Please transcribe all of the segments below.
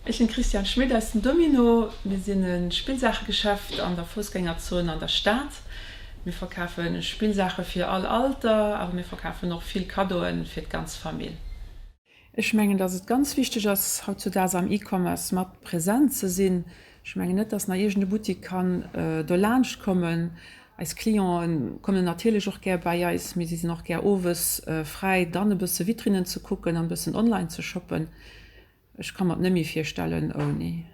Ech sinn d'Christiane Schmit aus dem Domino. Mir sinn e Spillsaachegeschäft an der Foussgängerzon an der Stad. Mir verkafe Spillsaache fir all Alter, awer mir verkafen och vill Kaddoe fir d'ganz Famill. Ech mengen, dass et ganz wichteg ass, hautzudaags am E-Commerce mat present ze sinn. Ech mengen net, dass nach iergend e Buttik kann dolaanscht kommen. Eis Clienten kommen natierlech och gär bei eis, mee si sinn och gär owes fräi, dann e bësse Vitrinnen ze kucken an e bëssen online ze shoppen. Ech ka mer et net méi virstellen ouni.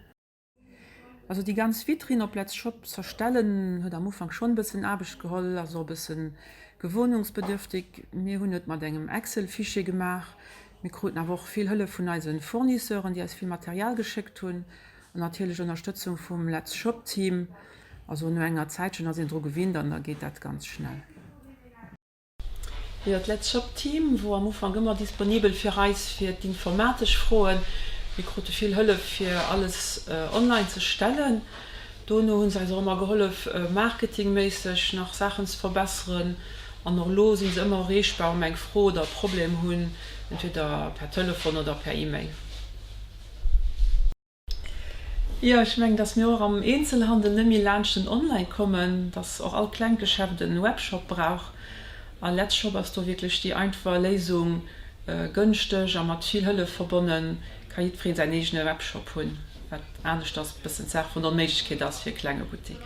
Also déi ganz Vitrine op Let's Shop z'erstellen huet am Ufank schonn e bëssen Aarbecht geholl, ass och e bëssen gewohnungsbedürftig. Mir hunn et mat engem Excel-Fichier gemaach. Mir kruten awer och vill Hëllef vun eise Fournisseuren, déi eis vill Material geschéckt hunn an natierlech Ënnerstëtzung vum Let's Shop Team. Also no enger Zäitchen ass een dru gewinnt an da geet dat ganz schnell. Jo, d'Let's Shop Team wor am Ufank ëmmer disponibel fir eis fir d'informatesch Froen. Mir krute vill Hëllef fir alles online ze stellen. Dono hunn se eis och ëmmer gehollef marketingméisseg nach Saachen ze verbesseren an och elo sinn se ëmmer erreechbar wa mer eng Fro oder e Problem hunn, entweder per Telefon oder per Email. Jo, ech mengen, dass mir och am Eenzelhandel net méi laanscht den Online kommen, dass och all klengt Geschäft en Webshop brauch. A Letzshop ass do wierklech déi einfach Léisung, gënschteg a mat vill Hëllef verbonnen, ka jiddweree säin eegene Webshop hunn, wat aneschters e bëssen d'Saach vun der Onméiglechkeet ass fir e klenge Buttek.